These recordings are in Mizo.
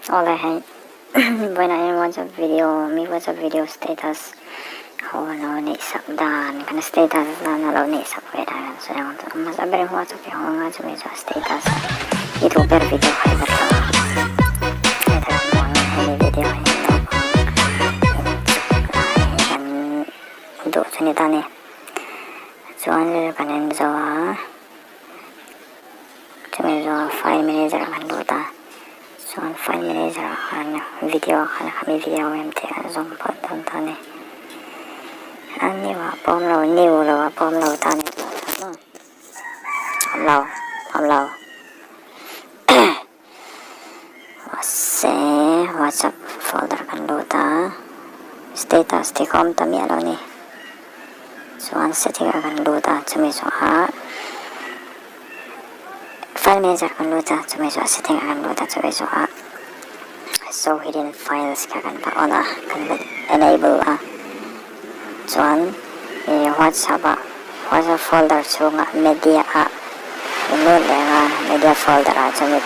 Awle hei vawiinah hian WhatsApp video mi WhatsApp video status ho lo neih sak dan kan status dan a lo neih sak ve dan kan sawi ang chu a hmasa berin WhatsApp hi hawng a chumi chu a status a i duh ber video kha i va thlang a heta kan hmuh ang hemi video hi naupang inchuk lai hi kan duh chu ni ta a ni chuan chu chu kan en zo a. Chumi zawng file manager ah kan lut a, chuan file manager ah khan video ah khan khami video em tih kan zawng phawt dawn ta a ni. A new ah pawh awm lo, new lo ah pawh awm lo ta a ni tih ah chuan maw awm lo, awm lo mahse whatsapp folder kan lut a, status tih kha awm ta miah lo a ni. Chuan setting ah kan lut a, chumi zawhah file manager kan lut a, chumi zawhah setting ah kan lut a, chumi zawhah show hidden files kha kan va on a, kan va enable a, chuan ih whatsapp ah whatsapp folder chhungah media ah in lut leh ang a, media folder ah chumi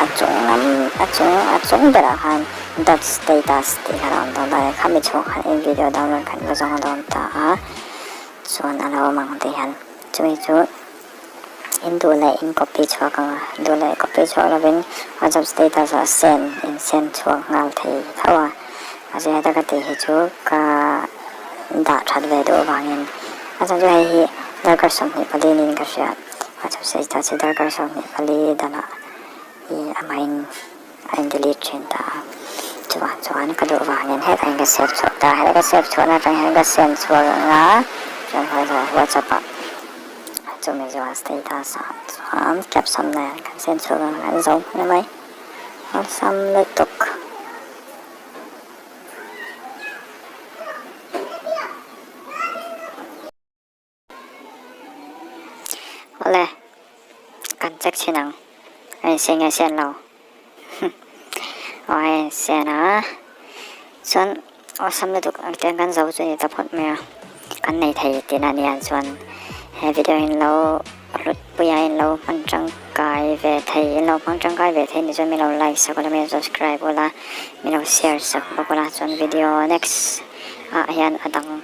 a chung lam a chung a chung berah khan dot status tih kha a awm dawn ta a ni, khami chhung khan in video download khan va zawng dawn ta a, chuan a lo awm ang tih hian chumi chu in duh leh in copy chhuak ang a, duh leh copy chhuak lovin WhatsApp status ah send in send chhuak nghal thei tho a, mahse heta ka tih hi chu ka dah that ve duh avangin a chhan chu hei hi darkar 24 niin ka hria WhatsApp status hi darkar 24 danah ih amahin a in delete thin ta a, chuvang chuan ka duh vangin hetah hian ka save chhuak ta a, heta ka save chhuahna atang hian ka send chhuak ang a, chuan whatsapp ah chumi zual status ah chuan caption nen kan send chhuak ang a, kan zo hman mai, awlsam lutuk. Awle, kan check chhin ang, a insian nge sian lo aw a insian a, chuan awlsam lutuk ang te kan zo chu a ni ta phawt mai a, kan nei thei tihna a nia chuan he video hi in lo hlut pui a in lo hman tangkai ve thei in lo hmang tangkai ve thei ni chuan min lo like sak ula min lo subscribe ula min lo share sak bawk ula chuan video next ah hian a dang.